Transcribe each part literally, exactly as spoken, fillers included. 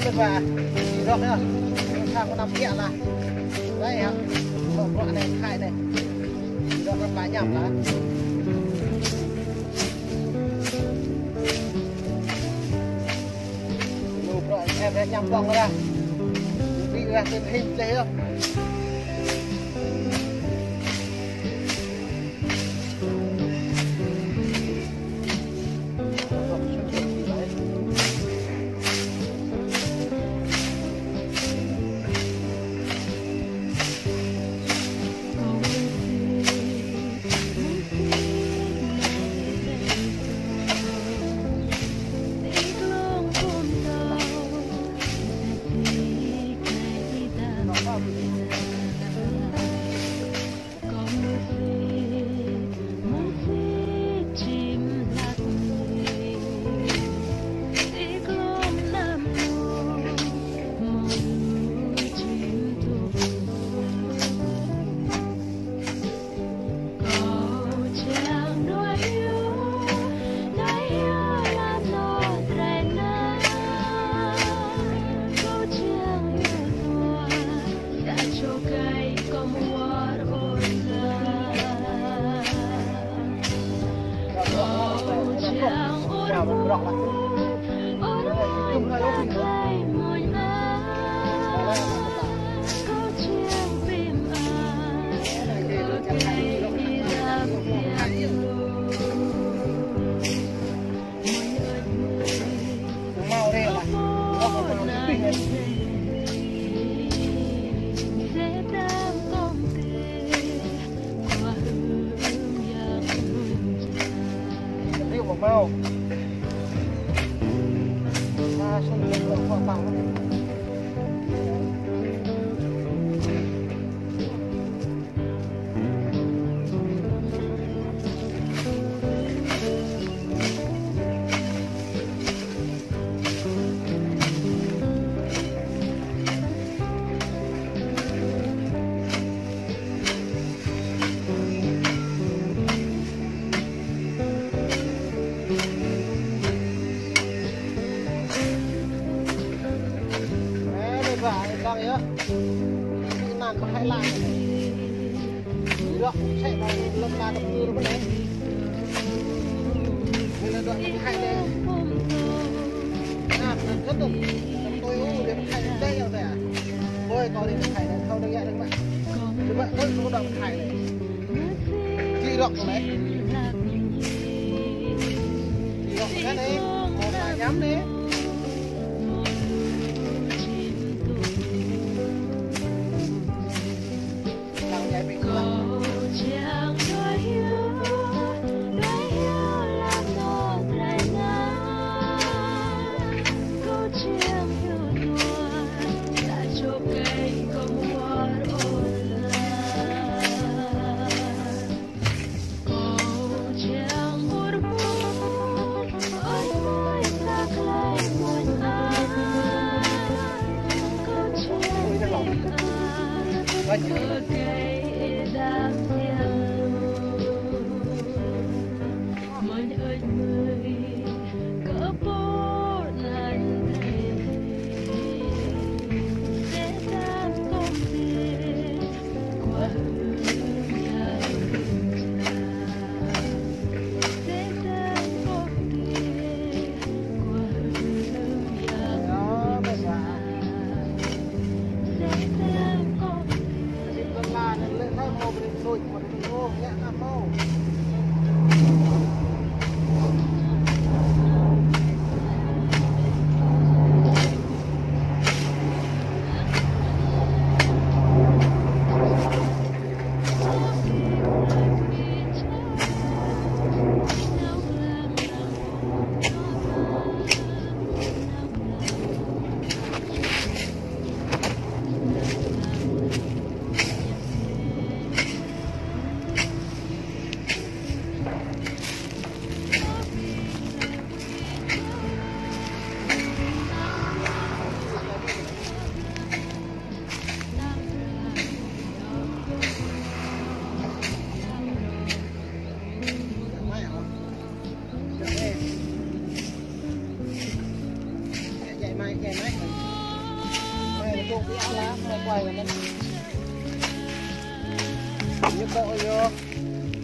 Mĕt wa, rŏk yơh. Sa kơ năm kiă lah. Dai hă. Rŏk, rŏk anai, khai anai. Rŏk anŭn ƀă ñăm lah. Lu rŏk, em rŏk ñăm ƀơ̆ng lah. Ƀu ră tơl hĭ leh yơh. Ơ, mĕt wa, đang yơh. Mĕt wa, kơ hai lăng. Rŏk, sĕ, đang lŏm na kơ pư rŏk anai. Mĕt wa, đang khai anai. Na, na, thơ̆t tŭ. Đang tui u, đang khai anai, đang yơh, đang. Ôi, kâo đang khai anai, kâo đang yơh, đang mă. Đang mă, kâo đang khai anai. Či rŏk anai. Či rŏk anai. Kâo ta ñăm anai. Lăng ñai ƀing kâo. Ñu kơ yơh,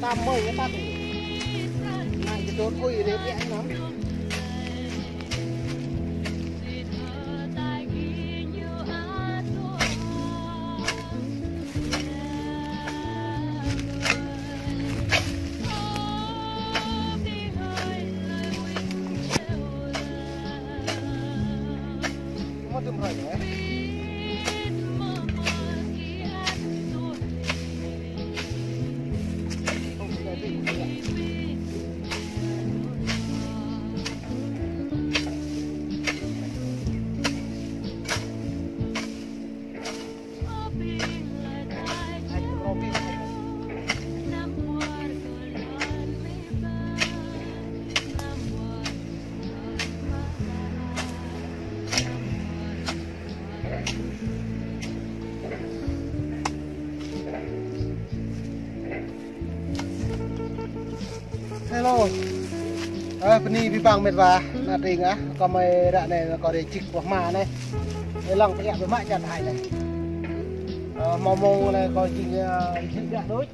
tam mơi yơh tăt. Anai ñu dŏ ui rê biă ñu. Hello. Ơ, bơni abih bang met wa, ană tring ah, kâo mơi ră anai kâo rai čih pơ hma anai. Ơ, lăng pơhiăp pơmă čar Thái anai. Ơ, hmâo mông anai kâo jing, ơ, jing biă đôč.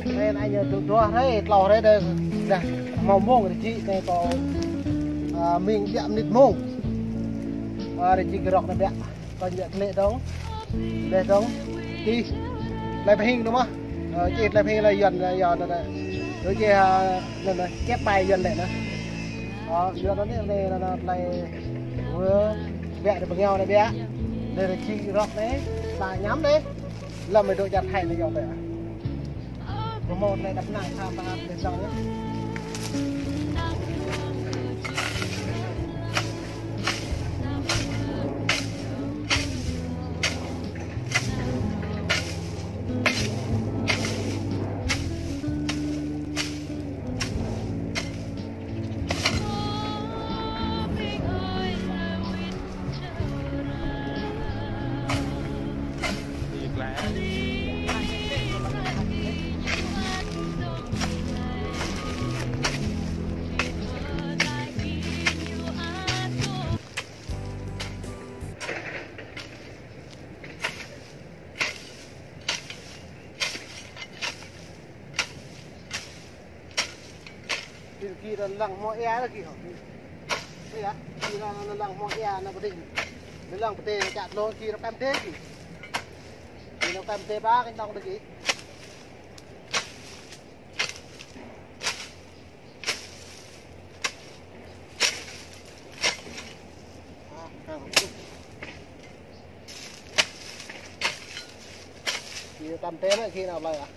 Anai anai ñu dŏ dua hrơi, tlâo hrơi đơi, đah hmâo mông rai čih anai kâo, ơ, mĭn biă mơnit mông. Ơ, rai čih kơ rŏk anai biă. Kâo ñu lĕ dong. Lĕ dong. Čih. Tơlơi pơhing dong mơ̆. Ơ, čih tơlơi pơhing lĕ Yuan, Yuan anŭn anŭn. Tui čih, ơ, anŭn anŭn, čep bai Yuan lĕ anŭn. Ơ, Yuan anŭn anai, anai, anai, tơlơi wơ, biă tơlơi pơngiao anai biă. Lĕ tơlơi čih rŏk anai, sa ñăm anai. Lăm mơi dŏ čar Thái anai yơh biă. Pơmơ̆ anai đăp anai sa pơhăp lĕ dong yơh. Kir kir lăng hmâo ia lagi hŏ. Ia, kir lăng hmâo ia ană pơding. Lăng pơding čăt lông kir rơkăm dê kir. Kir rơkăm dê ba kơnh tong lagi. Kir tăm tê mă kir nao plơi ah.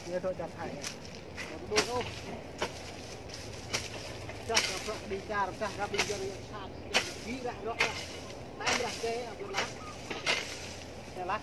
Kir dŏ čar Thái. Dŏ dŏ. Čah kơ prăk đi čar, čah kơ ƀing jơ̆ng sat. Kir rah rŏk rah. Tăm rah kê, ah, lah. Kê lah.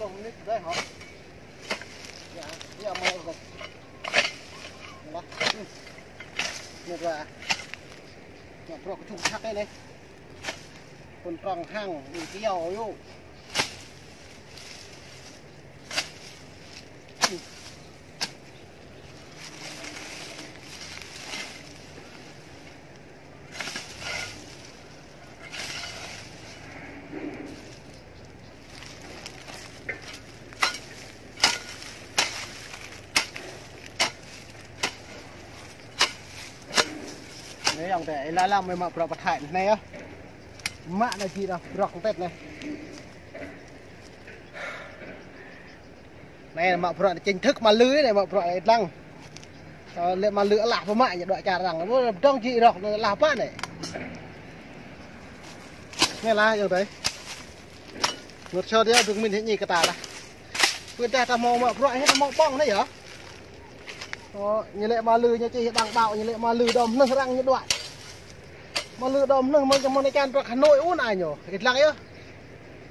Lông mĭt dơi hŏ. Ia, ia mă rŏk. Lah. Mĭt wa. Mă rŏk kơčŭng hăk anai. Pun trong hăng, đi kiao yơh. Anai ayŏng adơi, ih lăng lăng mơi mă bruă pơ Thái anai yơh. Mă anai jing dah bruă kơtet anai. Anai mă bruă chính thức mă lư anai, mă bruă anai lăng. Ơ, lĕ mă lư alah pơmă ñu dŏ čar arăng. Ƀu dŏng jing rŏk anai alah pă anai. Anai lah ayŏng adơi. Mơ̆t sơ dia duk min hĭ ñi kơ ta lah. Pơdah ta hmâo mă bruă hĭ ta hmâo ƀơ̆ng anai yơh. Ơ, ñu lĕ mă lư ñu čih đang ƀâo, ñu lĕ mă lư đom hnưh arăng ñu đuaĭ. Mă lư đom hnưh mơ̆n čang mơ̆n anai čan prăk Hà Nội ŭn ai ñu. Ih lăng yơh.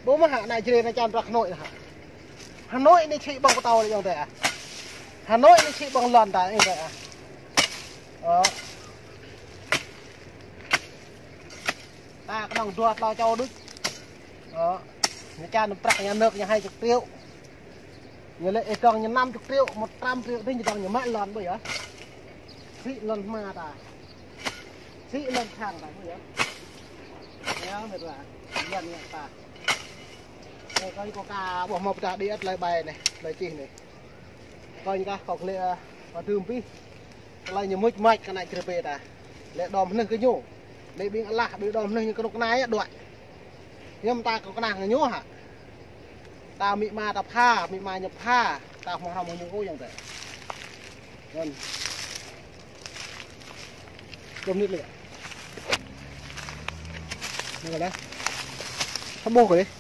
Ƀu mă hă anai Jrai anai čan prăk Hà Nội hă. Hà Nội anai čih ƀơ̆ng pơtâo lĕ yŏng tê ah. Hà Nội anai čih ƀơ̆ng lŏn ta yŏng tê ah. Ơ. Ta kơnơ̆ng dua tlâo čô đôč. Ơ, ñu čan prăk nhà nước ñu hai chục triệu. Ñu lĕ ih dŏng ñu năm chục triệu, một trăm triệu dih ñu dŏng ñu mă lŏn ƀu yơh. Sĭ lŏn hma ta. Sĭ lŏn sang ta ƀu yơh. Ñu mĕt wa. Lŏn ñu ta. Ơ, kơi kâo ka ƀuh hmâo pơdah đĭ ăt tơlơi ƀai anai, tơlơi čih anai. Kơi ñu kah kâo klĕ, ơ, pơdưm pih. Tơlơi ñu mŭč mač kơ ană Jrai pơ ta. Lĕ đom hnưh kơ ñu. Lĕ ƀing alah, ƀing đom hnưh ñu kơnuk kơna yơh đuaĭ. Hiư̆m ta kơnuk kơna kơ ñu hă. Ta amĭ ama ta pha, amĭ ama ñu pha. Ta hmâo hrŏm hmâo ñu kơ yŏng tê. Yơh. Dua mơnit lĕ. Anai kơ lah. Hơƀuh kơ dih.